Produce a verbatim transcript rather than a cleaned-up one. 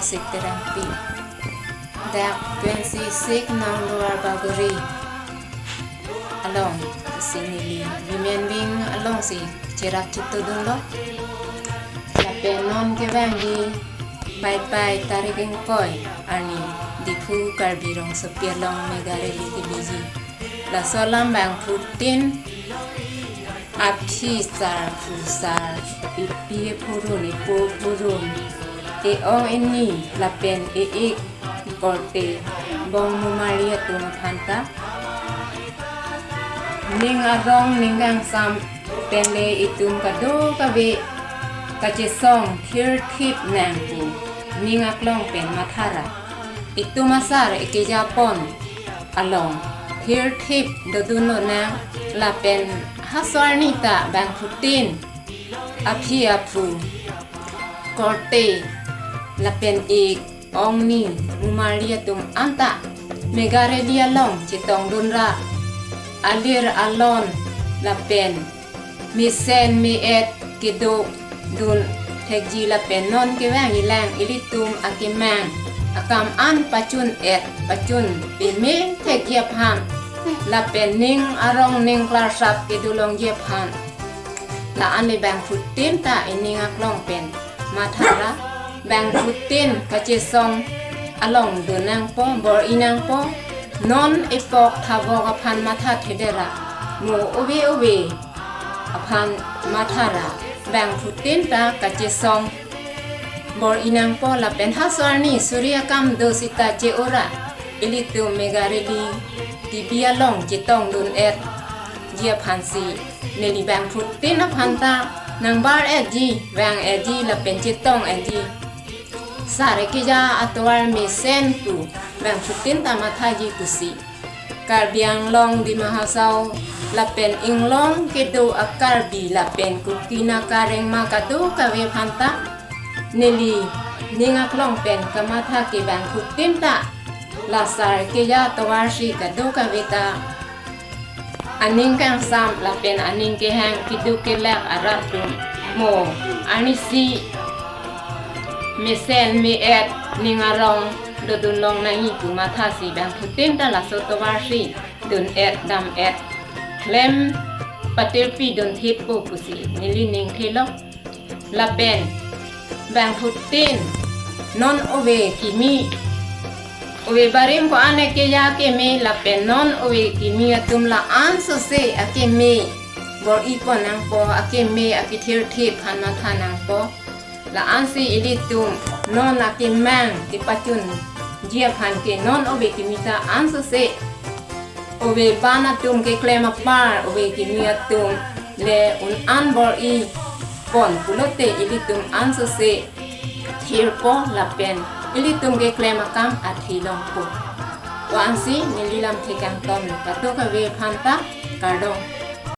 Sik Terangpi. Dak twenty six nang Lower Bagori along si neli women wing alongsi cherap chitudunlo. Lapen non kevangji Paipai tarik ingkoi arni Diphu Karbi Rongsopi along mega rally kebiji. Laso alam bangphutin aphi sar phu sar, epi ephurun epo phurun, e-ong eni lapen e-ik korte bong mumari atum aphanta ning arong ning kangsam pen le itum kadokave kachesong thirthip nang pu ning aklong pen mathara. Itum asar ekejapon along thirthip dodunlo nang, lapen haso arni ta bangphutin aphi aphu korte lapen ik ong ning mumari atum anta mega rally along chetongdunra, alir alon lapen mesen me-et kedodun thekji lapen non kevangji lang ilitum akemang akam an pachun-et pachun peme thekji aphan lapen ning arong ning klarsap kedolongji aphan la-an le bangphutin ta ining aklong pen mathara. Bangphutin kachesong along dun nangpo, bor-i nangpo. Non epok thavok aphan matha thedera, mo ove ove aphan mathara. Bangphutin ta kachesong bor-i nangpo lapen haso arni suri akam do sita che-ora ilitum mega rally kebi along chetongdun-etji aphansi neli bangphutin aphanta nangbar-etji, vang-etji lapen chetong-etji. Sar ekeja atovar mesen pu bangphutin ta mathaji pusi Karbi Anglong, Dima Hasao lapen inglong kedo a-Karbi lapen Kuki Naga Rengma kadokave aphanta neli ning aklong pen kamatha ke bangphutin ta la sar ekeja atovarsi kadokave ta aning kangsam lapen aning kehang keduk kelak arat atum mo arnisi mesen me-et ning arong dodunlong nangji pu mathasi bangphutin ta laso atovarsi dun-et dam-et klem patirpi dun thippo pusi neli ning thelo. Lapen bangphutin non ove kimi, ove barim ko-an ekeja keme lapen non ove kimi atum la-an sose akeme bor-i pon nangpo, akeme akethirthip aphan matha nangpo. La-ansi ilitum non akemang kepachunji aphan ke non ove kimi ta an sose ove ban atum keklem apar ove kimi atum le un-an bor-i pon pulote ilitum an sose thirpo lapen ilitum keklem akam athe longpo. Ko-ansi neli lamthe kangton lo, kadokave aphanta kardom.